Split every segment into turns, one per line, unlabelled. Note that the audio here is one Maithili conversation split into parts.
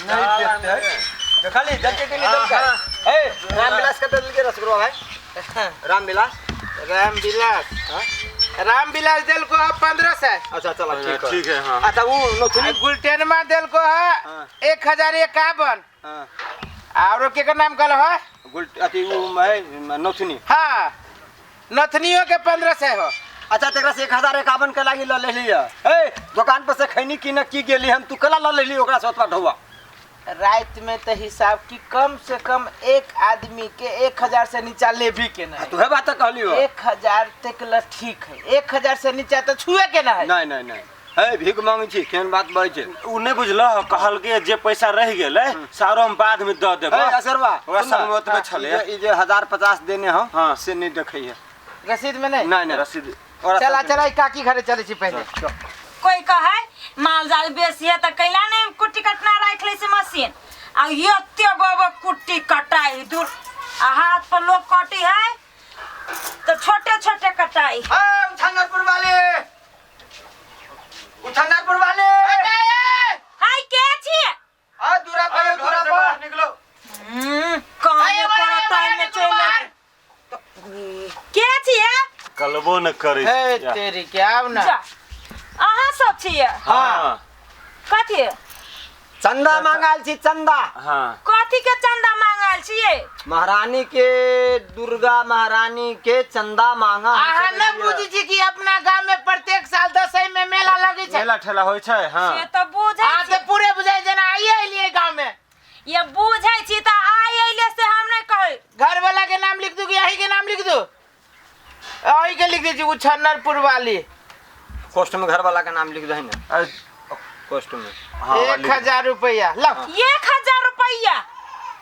नहीं देते
देखली जल्दी के लिए दलका ए रामविलास का दल के रसगुल्ला भाई। रामविलास।
रामविलास। रामविलास दिल को है 1500।
अच्छा चलो ठीक है।
ठीक है, हाँ।
अच्छा वो नथुनी।
गुलटेनमा दिल को है 1051।
हाँ।
और के नाम कहल है?
गुल अथी वो मैं नथुनी।
हाँ, नथनियों के 1500 हो।
अच्छा तेकरा से 1051 के लागी ल लेली है। ए दुकान पर से खैनी की न की गेली हम, तू कला ल लेली ओकरा से ओतबा ढौआ।
रात में तो हिसाब की कम से कम एक आदमी के 1000 से नीचा ले भी के नहीं।
तुहे बात कहली हो।
1000 तक ला ठीक है, 1000 से नीचा तो छुए के ना है।
नहीं नहीं नहीं, हे भीख मांगे छी, केहन बात बजै छै?
उ नहि बुझलह, कहलकै जे पैसा रहि गेलै सारो हम बाद में दऽ देबै।
हे असरवा,
ओकरा
सुन ना,
संग ओतबे छलै।
ई जे 1050 देने हम,
हाँ।
से नहीं देखै है
रसीद में नहीं?
नहीं नहीं,
रसीद।
ओकरा
चला
संग
चला, ई काकी घरे चलै छी पहिले।
कोई कहे माल जाल बेसी है त कैला नहीं कुट्टी कटना राख ले से मशीन, आ एते बब कुट्टी कटाई दूर, आ हाथ पर लोग कटी है तो छोटे छोटे कटाई।
ए उछानरपुर वाले, उछानरपुर वाले,
हाय के छी?
आ दूरा पर,
अरे,
दूरा
घर से
पर
बाहर निकलो।
कान
अरे,
पर
अरे,
में
अरे,
चल के छी?
कलबो न करै
हे
छै।
तेरी के आब ना।
जा अहाँ सब छियै?
हाँ।
कथी?
चंदा मांगाल छी, चंदा।
हाँ।
कथी के चंदा मांगाल छियै?
महारानी के, दुर्गा महारानी के चंदा मांगा।
अहाँ न बुझै छी कि अपना गांव में प्रत्येक साल दसई में मेला लगै छै?
मेला ठेला होइ छै। हाँ।
से तऽ बुझै
अहाँ
छी।
तऽ पूरे बुझै जेना आइए एलियै गांव में।
ये बुझै छी तऽ आइ एले से हम नहि कहै।
घर वाला के नाम लिख दू कि अही के नाम लिख दू? अही के लिख दै छी, उछन्नरपुर वाली।
पोस्ट में घर वाला का नाम लिख दही ना।
अरे,
पोस्ट में।
हाँ,
1000 रुपया लाओ।
1000 रुपया?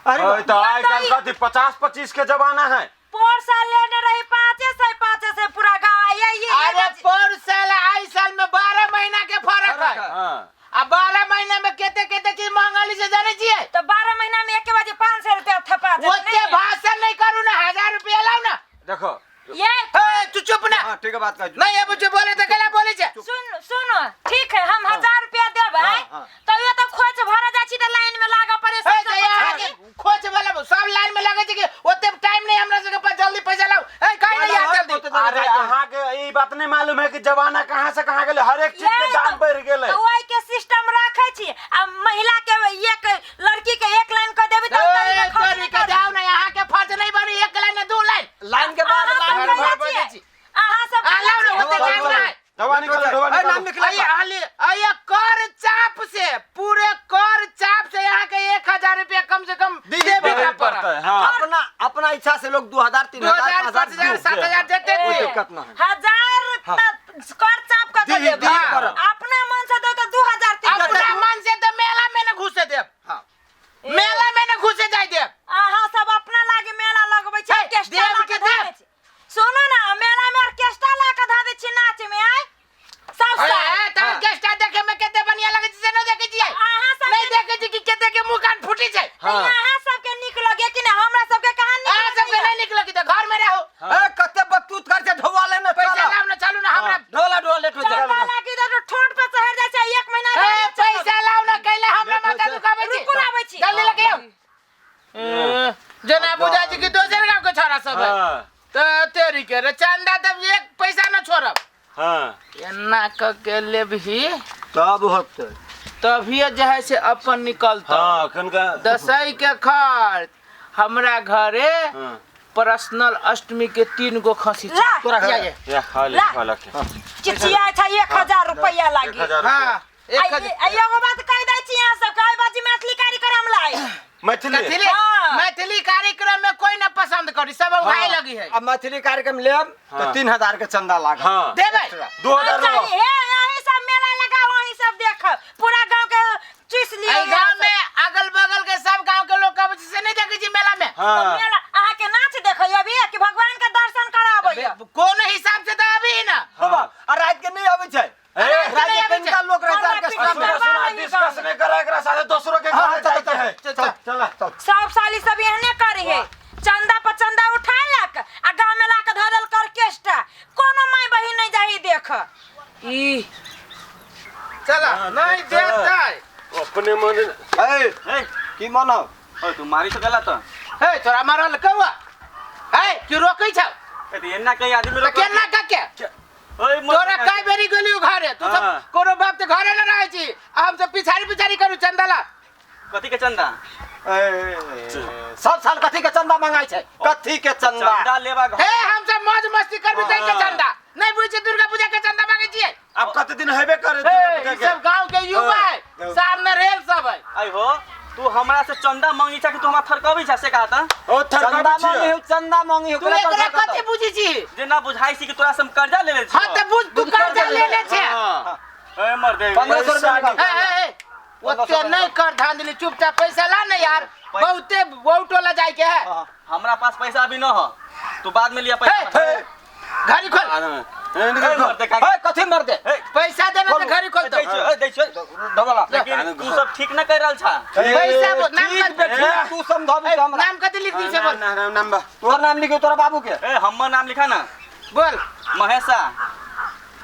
अरे
ओए, तो
ये
आइ काल्हि
तो
कथी 50-25 के जमाना है।
पोर साल लेने रही 500 पूरा गाँव आइए ये
अरे पोर साल आई साल में 12 महीना के फर्क है।
हाँ।
आ 12 महीना में केते केते चीज महंगाली से जाने छियै?
तो 12 महीना में एक बजे 500 रुपया थपा देत।
ओते
नहीं?
भाषण नहीं करू ना, 1000 रुपया लाओ ना।
देखो
ये
ए, तू चुप ना।
हाँ ठीक है, बात कर।
नहीं अब जो बोले तो गला बोले छे।
सुन सुनो ठीक है, हम 1000 रुपया देबै।
हाँ।
तो ये तो खोज भरा जाइ छी त लाइन में लागऽ पड़े।
ए, तो यहाँ के खोज वाला सब लाइन में लगे छै कि ओते टाइम नहीं हमरा सबके पास, जल्दी पैसा लाओ। ए काहे नहीं यार जल्दी।
अरे अहाँ के ई बात नहीं मालूम है कि जमाना कहाँ से कहाँ गेलै, हर एक चीज के दाम बढ़ गेलै।
तो ओइ के सिस्टम राखै छी, आ महिला के एक लड़की के एक लाइन क देबै त
ए,
ओतै खोज
तोरी के जाओ ना, यहाँ के फर्ज नहीं बनी, एक लाइन दू लाइन।
लाइन के बाद
अहाँ
लाइन
सब
के बाद
कहिया
बजै
छियै?
छी।
अहाँ सब
आ, लाउ ना,
कहिया
ओते
छियै?
टाइम ना है।
दवा निकालो, दवा
ए, नाम
निकालो।
निकला।
आइए, आइए, आइए, कर चाप से, पूरे कर चाप से यहाँ के 1000 रुपया कम से कम
दी
देबे
देबे
ना
पड़तै,
पड़त।
हाँ।
अपना अपना इच्छा से लोग 2000 3000
2000
5000
5000 7000 देते
कोई
थे।
दिक्कत ना है।
1000
हाँ।
त कर चाप क
दी,
देबै।
दी करब।
अपना मन से दो तो 2000 3000।
अपना मन से तो मेला में न घुसे देब।
हाँ।
मेला में न घुसे जाय देब।
अहाँ सब अपना लागे मेला लगबै छी,
हे,
ऑर्केस्ट्रा
देब
ला
के
के धऽ
देब।
दै छी। सुनू ना, मेला में ऑर्केस्ट्रा ला के धऽ दै छी नाच में आय सब
अरे,
साल।
तऽ ऑर्केस्ट्रा देखे में कते बढ़िया लगै छै से नहि देखै छियै?
अहाँ सब
नहि देखै छी कि कते के मुंह कान फूटी छै?
तऽ अहाँ सबके नीक लगे कि नहि? हमरा सबके कहाँ नीक
अहाँ सबके
लगैया?
नहि नीक लगै तऽ घर में रहू।
ए कते बकतूत कर छै, ढौआ लेने
पैसा
चला।
लाउ ना, चलू ना हमरा।
ढोला ढोला लेट हो
चंदा
जा।
लागी तऽ ठोंठ पर चढ़ि जाइ छै, 1 महीना
ए,
रहि जाइ छै।
पैसा लाउ ना, कैले हमरा माथा दुखाबै छी।
रुकू, लाबै छी।
जल्दी लगे आउ। जेना बुझाइ छै कि दोसर गाँव के छोरा सब है।
हाँ।
तऽ तेरी के रे चंदा तब एक पैसा न छोड़ब।
हाँ।
एना क के लेबही
तब होतै,
तभिए जे है से अपन निकलतौ।
हाँ, कनका
दसई के खर्च हमरा घरे।
हाँ।
पर्सनल अष्टमी के 3 गो खसी छै।
ला।
तोरा घरे।
या, या।
या खा ले,
ला।
खा ले।
चिचिया छै 1000 रुपया लागी।
1000
हाँ,
रुपया।
एक हजार।
आ एगो बात कहि दै छी अहाँ सबके, एहि बाजी मैथिली कार्यक्रम लाइ।
मैथिली?
कथी ले?
हाँ।
मैथिली कार्यक्रम में कोई न पसंद करी, सब उघाए लगी है।
अब मैथिली कार्यक्रम लेब तो
हाँ।
3000 के चंदा लागत।
हाँ।
देबै?
2000
अच्छा,
रुपया।
हे अहीं सब मेला लगाओ, अहीं सब देखब, पूरा गांव के चूस लियौ।
एहि गांव में अगल बगल के सब गांव के लोग आबै छै से नहीं देखै छी मेला में?
तऽ
हाँ।
मेला अहाँ के नाच देखै अभी कि भगवान के दर्शन कराबै?
कोन हिसाब से तऽ अभी ना।
बाबा, आ रात के नहीं आबै छै।
ए,
रात के कनिका लोग रहै छै ऑर्केस्ट्रा में।
सुना, सुना, डिस्कस नहीं करा एकरा साथे, दोसरो के
हाँ,
घर
चल,
जाए के है।
चल,
चल, चल, चल।
सब साली सब एहने करी है, चंदा पर चंदा उठा लक आ गांव में ला के धऽ देलक ऑर्केस्ट्रा, कोनो माय बहिन नहीं जाही देख।
ई चला
हाँ,
नहीं
चला।
देतै।
ओ, अपने मन
ए
ए
की मन हो
ओ तू मारी तो गलत
हे तोरा मारल कौआ हे तू रोकै छौ
ए तो एन्ना कई आदमी
तऽ
रोकै
केना का के
ओए
तोरा कई बेरी गेलियो घरे तू सब
हाँ।
कोनो बाप ते घरे न रहै छी आ हम सब पिछाड़ी पिछाड़ी करू चंदाला
कथी के चंदा
ए, सब साल कथी के चंदा मंगाई छै कथी के चंदा
चंदा लेबा घर
हे हम सब मौज मस्ती करबी तै के
हाँ।
चंदा नहीं बुझै छी दुर्गा पूजा के चंदा मांगे छियै
अब कते दिन हेबे करे
हे
दुर्गा पूजा
ई
के?
सब गांव के युवा है सामने रेल सब है
आई हो तू हमरा से चंदा मांगी छा कि तू हमरा थरकबी छा से कहा था
ओ
चंदा
थरकबी
मांगी
छियै
हो चंदा मांगी हो
तू एकरा कथी बुझै छी
जे ना बुझाई छी कि तोरा से हम कर्जा ले ले छी
हां त बुझ तू कर्जा ले ले छे
हाँ।
ए मर दे
1500 रुपया निकाल।
हे हे हे ओते नहीं कर धांधली चुपचाप पैसा ला ना यार बहुते बहुत टोला जाय के है
हमरा पास पैसा अभी न हो तू बाद में लिया पैसा
हे घड़ी खोल
ए, निकल,
ए, मर दे का
ए, कथी मर दे
पैसा देना तो घड़ी खोल
दै
दो
छियो, ए, दै छियो।
डबला
लेकिन तू सब ठीक न कर रहल छा
पैसा बोल नाम
ठीक
कथी
बे ठीक तू समझाबी हमरा
नाम कथी लिख दी से बोल
ना, ना, नाम बा
तोहर नाम लिखियो तोरा बाबू के
ए हमर नाम लिखा ना
बोल
महेशा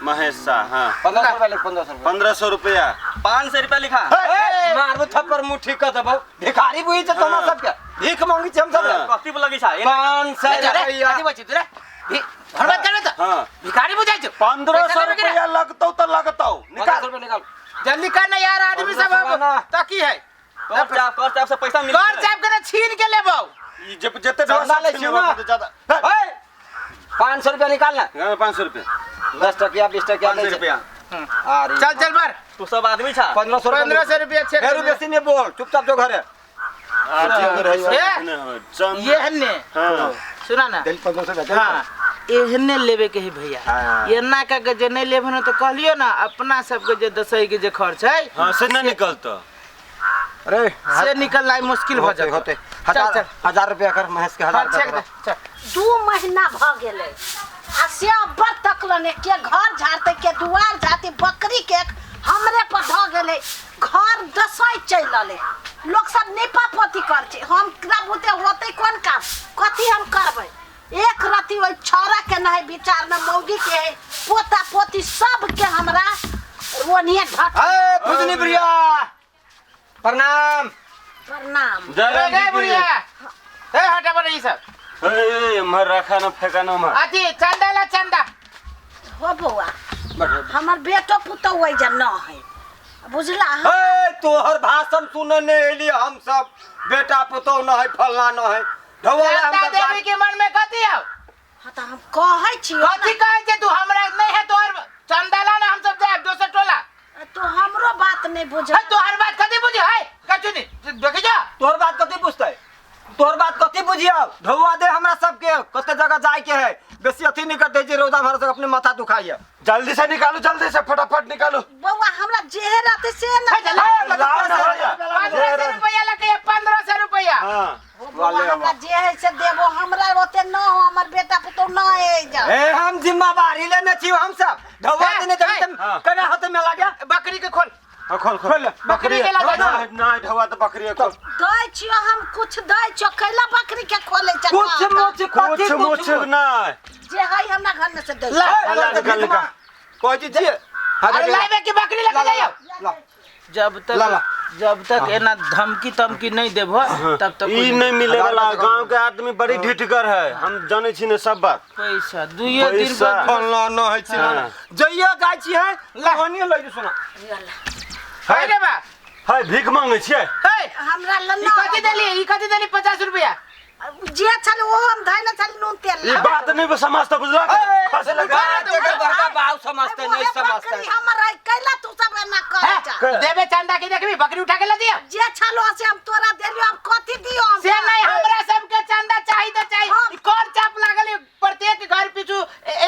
महेश शाह हाँ
1500 रुपया लिख 1500 रुपया
1500 रुपया
500 रुपया लिखा
ए, मारबो थप्पड़ मुंह ठीक कर देबो भिखारी बुझी छै तोरा सबके भीख मांगी छै हम सब
हाँ।
कथी पर लगी छा एना
500 रुपया
कथी बोल छी तू रे हड़बड़ करबे तो
हाँ
भिखारी बुझाइ छौ
1500 रुपया लगतौ तो लगतौ
निकाल
निकाल
रुपया निकाल
जल्दी कर ना यार आदमी सब
1500
अब
ना।
तकी है
कर चाप कर चाप से पैसा मिल
कर चाप के छीन के लेबौ
ई जे जते
चंदा लै छियौ ना।
ज्यादा
ए 500 रुपया निकाल ना
500 रुपया
10 टकिया 20 टकिया
500 रुपया
अरे
चल चल बर
तू सब आदमी छा
1500 रुपया
1500 रुपया छे
फेरू बेसी नहीं बोल चुपचाप जो घरे
ये हन्ने
हाँ
सुना ना
दिल 1500 रुपया
हाँ एहने लेबे के है भैया
हाँ।
एना का के जे नहीं लेबे ना तो कहलियो ना अपना सबके जे दसई के जे खर्च है
हाँ से ना निकलतो
अरे
से निकलना मुश्किल हो
होते
जाता
होते
चल
हजार
चल
हजार रुपया कर महेश के
हाँ
हजार
छेक
रुपया
दे चल
2 महीना भ गेलै आ से अब्बर तकलने के घर झाड़ते के दुआर झाड़ते बकरी के हमरे पर ढ गेलै घर दसै चलि अलै लोक सब नीपा पोती कर छै हम बुते होतै कोन काम कथी हम करबै एक रति ओहि छौड़ा के नहि विचार न मौगी के है पोता पोती सबके हमरा ओनिए ढट
ए फुजनी प्रिया प्रणाम
प्रणाम
जय
रे
राम
रे
जी की।
बुढ़िया ए हटा पर ई सब
ए एम्हर रखा न फेंका न एम्हर
अथी चंदा ला चंदा
हो बौआ हमर बेटो पुतहु ओहि जे न है बुझला
ए तोहर भाषण सुनने एली हम सब बेटा पुतोह न है फलना न है ढोला हम
चंदा
सब
देवी के मन में कथी आव
हाँ तऽ हम कहै छियौ
कथी कहै छै तू हमरा नहीं है तोहर चंदा ला ना हम सब जाएब दोसर टोला
ना तू हमरो बात नहीं बुझ
है तोहर बात कथी बुझी है कछु नहीं देखी जा
तोहर बात कथी पूछते तोहर बात कथी बुझियो ढौआ दे हमरा सबके कते जगह जाय के है बेसी अथी नहीं करते जे रौदा हमरा सब अपने माथा दुखाइए
जल्दी से निकालो जल्दी से फटाफट निकालो
बौआ हमरा जेहे रहते से ना
हे,
ए,
लाओ ना हो जा।
1500 रुपया लगे 1500 रुपया
हाँ
हो बौआ हमरा जे है से देबो हमरा ओते न हो हमर बेटा पुतहु न है जा
ए हम जिम्मेवारी लेने छियो हम सब ढौआ
ए,
देने
ए,
जब
हाँ।
केना होते मेला गया
बकरी के खोल
हाँ, खोल खोल
बकरी के लगा
ना ना ढवा तो बकरी के खोल
दै छियो हम कुछ दै छियो कैला बकरी के खोले छै
कुछ मुछ कथी
कुछ मुछ ना
जे है हमरा घर में से दै
ला
छियो।
ला, निकाल, निकाल।
कोई चीज छियै
अरे लाइबे की बकरी लगे जाइयो
ला
जब तक
ला, ला।
जब तक एना धमकी तमकी नहीं देबो तब तक
ई
कोई
नहीं मिले
हजार
वाला
रुपया
गांव के आदमी बड़ी ढिठगर है हम जाने छी ने सब बात
पैसा दुइये दिन
पैसा।
पर
फलना न है छी
हाँ।
जइयो जाइ छियै लहनियो लइ सुना
है रे बा
है भीख मांगे छियै
हे
हमरा
ई
लन्ना
कथी देली ई कथी देली 50 रुपया
जे छल ओहो हम धैने छल नून तेल
ई
ला।
बात नहीं समझता बुझला फंसे लगा
बड़का बाऊ समझते नहीं
ओहे
समझते
बकरी हमर है कैला तू सब एना करे जा
देबे चंदा की देखबी बकरी उठा के ला दियो
जे छल से हम तोरा देलियो अब कथी दियो हम
से नहीं हमरा सबके चंदा चाही तो चाही
हाँ।
ई कौन चाप लागल है? प्रत्येक घर पीछू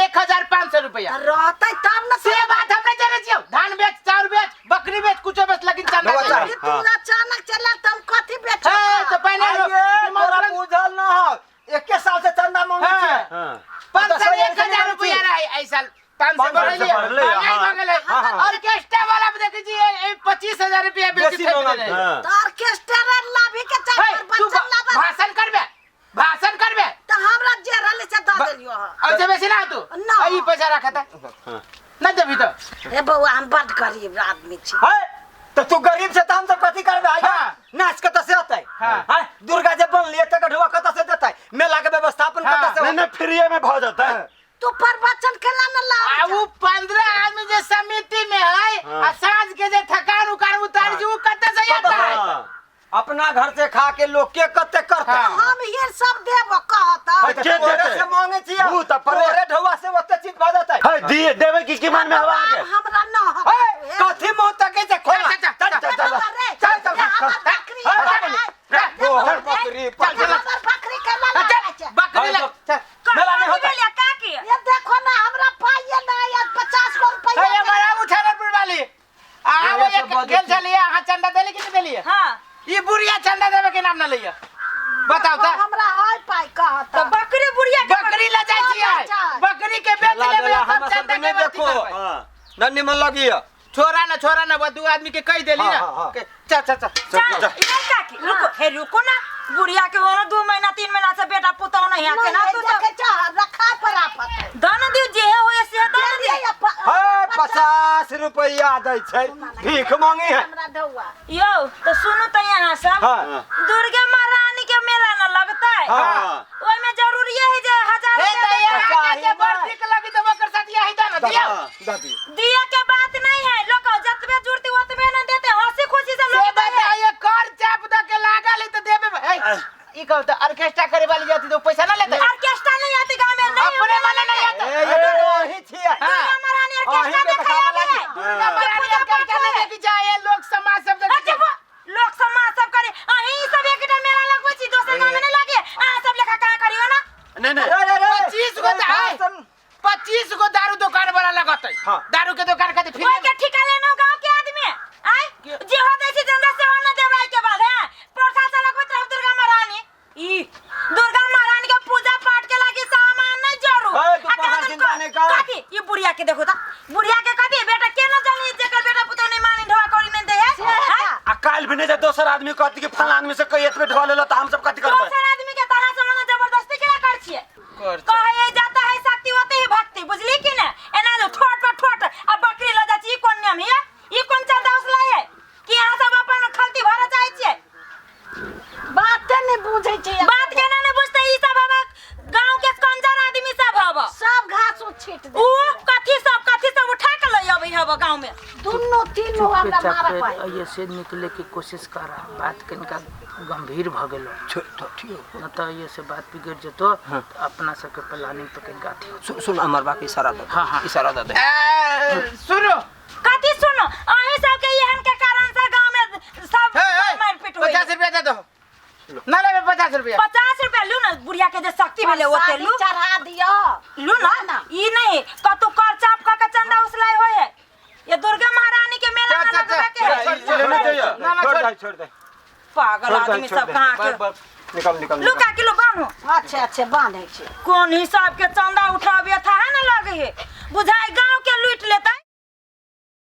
1500 रुपया
रहते तब न
से बात हम नहीं जाने छियो धान बेच चाउर बेच बकरी बेच कुछो बेच लेकिन चंदा
दवा
चाही
तू अचानक चला त हम कथी बेच
हे तो पहले
आइए, तोरा बुझल न हो एके साल से चंदा मांगे
हाँ।
छियै
हाँ
500
दस
1000 रुपया रहे ऐ साल 500 बढ़ले
बढ़ले,
महंगाई
हाँ।
बढ़ले ऑर्केस्ट्रा वाला में देखी जी 25000 रुपया बेसी
बेसी
थेप
महंगा।
देले
हाँ
त ऑर्केस्ट्रा लाभी के
हे,
चार
तू
बच्चा लाबा
भाषण करबे भाषण करबे
त हमरा जे रहले से द देलियो हँ।
ऐसे बेसी ना तू
ना।
ई पैसा रखा था ना देबी तो
हे बौआ हम बड गरीब आदमी छी
है तो तू गरीब से त हम सब कथी कथी करबे आइ
हाँ।
नाच कतऽ से होतै?
हाँ।
हाँ, दुर्गा जे बनली तऽ ढोआ कतऽ से देतै? मेला के व्यवस्थापन
हाँ।
कतऽ से
नहीं
होतै?
नहीं, फ्रीए में भ जेतै।
तू प्रवचन केला न
आ
लाबै
उ 15 आदमी जे समिति में है आ साँझ के जे थकान उकान उतार जे उ कतऽ से
कतऽ से
आता
हाँ।
अपना घर से खा के लोग के कते करतै?
हाँ।
हम ये सब देब कहत।
है तऽ
के
तोरे
देतै?
से मांगे छियै,
भूत आ परे।
तोरे ढौआ से ओते चीज भऽ जेतै।
है दिए देबै की किमान में हवा के
हमरा न हक।
है, कथी मुँह तकै छै? खोला।
चल, चल,
चल, चल, चल, चल, चल,
हमर
चल।
बकरी
है,
है,
तोहर बकरी
चल, चल।
हमर बकरी केला लाबै छै?
बकरी लग चल।
मेला नहीं होता।
भेलै काकी?
ये देखो ना, हमरा पाइये नहीं है, 50 गो रुपया।
हे हमारा उठानपुर वाली आ
ये
वो
सब
एक
बजै
गेल
छै।
छलियै अहाँ चंदा देली कि नहि देलियै?
हाँ।
ई बुढ़िया चंदा देवे के नाम न लइया, बताओ त।
हमरा है पाइ कहत।
तो बकरी बुढ़िया के
बकरी ले जाइ छियै, बकरी के बेच
मेला
लेबै
मेला
सब
हमरा
चंदा
सबके
के
नहीं
अथी
देखो।
करबै।
हाँ।
न निमन लगिया।
छोरा न, छोरा न, वो दू आदमी के कहि देली
हाँ,
ना।
हाँ, हाँ।
चल चल चल।
चल इधर काकी, रुको, हे रुको ना, बुढ़िया के वो 2 महीना 3 महीना से बेटा पुतौ नहीं है के ना तू तो
देखे चाह रखा पर आफत है।
धन दियो जे है होए से धन दियो।
है, 50 रुपया दै छै, भीख मांगी है।
हमरा ढौआ।
यो तो सुनू तो यहाँ सब।
हाँ।
दुर्गा महारानी के मेला न लगतै?
हाँ।
ओय में जरूरी है जे 1000
हे
रुपया
दैया
देतै।
आके जे बड़ नीक लगी त ओकर साथ यही दा न दियौ।
दऽ दियौ।
दिया के बात नहीं है, लोग जतबे जुड़ती ओतबे न देते, हंसी खुशी से
से
लोग देते।
बताइए कर चाप द के लागल है त देबे। ए ई कहू त ऑर्केस्ट्रा करे वाली जाती तो पैसा ना लेते।
ऑर्केस्ट्रा नहीं आती गांव में, नहीं
अपने वाला नहीं आता।
ए, ये तो वही छियै।
हाँ।
दुर्गा महारानी ऑर्केस्ट्रा
अहीं के
देखाय
देखाबऽ
आबै है।
लागी।
दुर्गा महारानी ऑर्केस्ट्रा नहीं देखी जाए, लोक समाज सब देखी
अच्छा, वो लोक समाज सब करे, अहीं सब एकटा मेला लगबै छी, दोसर गांव में नहीं लागे, अहाँ सब लेखा कहाँ करियो ना।
नहीं नहीं।
रे, रे, रे।
25 गो त है। 25 गो दारू दुकान वाला लगतै।
हाँ।
दारू के दुकान खातिर फिर
ओइ के ठिका लेनो गांव के आदमी आय जे हो दै छै जनता से हो न देबै के बाद है परसा से लगबैत रहब दुर्गा महारानी। ई दुर्गा महारानी के पूजा पाठ के लागी सामान नहीं जरूर।
है, तू
आ
परसा
कहाँ
चिंता नहीं कर।
कथी ई बुढ़िया के देखो त, बुढ़िया के कथी बेटा के न जानी जेकर बेटा पुतौ नहीं मानी ढोआ करी नहीं दे है। हैं?
आ काल्हि भी नहीं जे दोसर आदमी कहती कि फलाना आदमी से कही एतबे ढोआ लेलो त हम सब कथी करबै?
दोसर आदमी के तहाँ से मने जबरदस्ती केना कर छियै?
कर छियै।
कहे जाता है शक्ति होते ही भक्ति, बुझली कि ने? एना जो ठोट पर ठोट आ बकरी ल जाइ छी, ई कोन नियम है? ई कोन चंदा उसलाई है कि यहाँ सब अपन खलती भरऽ चाहै छियै?
बाते नहीं बुझै छै।
बात केना नहीं बुझतै? ई सब हवा गांव के कंजर आदमी सब हवा।
सब घास उस छीट दे।
ऊ कथी सब उठा के लई अबै हवा गांव में।
दुनू तीनू हमरा मारऽ पाइ।
ऐसे निकले के कोशिश कर, बात कनिका गंभीर भ गेलो न त ये से बात बिगड़ जतो त अपना सबके प्लानिंग पे कनिका अथी हो।
सुन सुन, अमर बाकी इशारा दे।
हाँ, हाँ।
इशारा दे दे।
सुनो
कथी सुनो? अहीं सबके एहन के कारण से गांव में सब मारपीट होई।
50 रुपया दे दो ना लेबे 50 रुपया।
50 रुपया लू ना, बुढ़िया के जे शक्ति भेलै ओते लू।
चढ़ा दियो
लू ना, ई नहीं कतौ कर चाप क के चंदा उसलाई होय है। ये दुर्गा महारानी के मेला
चल,
में
चल,
लगबे के है।
चल, चल,
लेने चाहिए।
ना, ना,
छोड़
छोड़।
दे, छोड़ दे।
पागल
छोड़ दे,
आदमी
छोड़
सब
दे।
कहाँ के।
बस, निकल निकल।
लू का किलो बान्हो।
अच्छा अच्छा बांधे छी।
कोन हिसाब के चंदा उठाबे था है ना लगे है बुझाई गांव के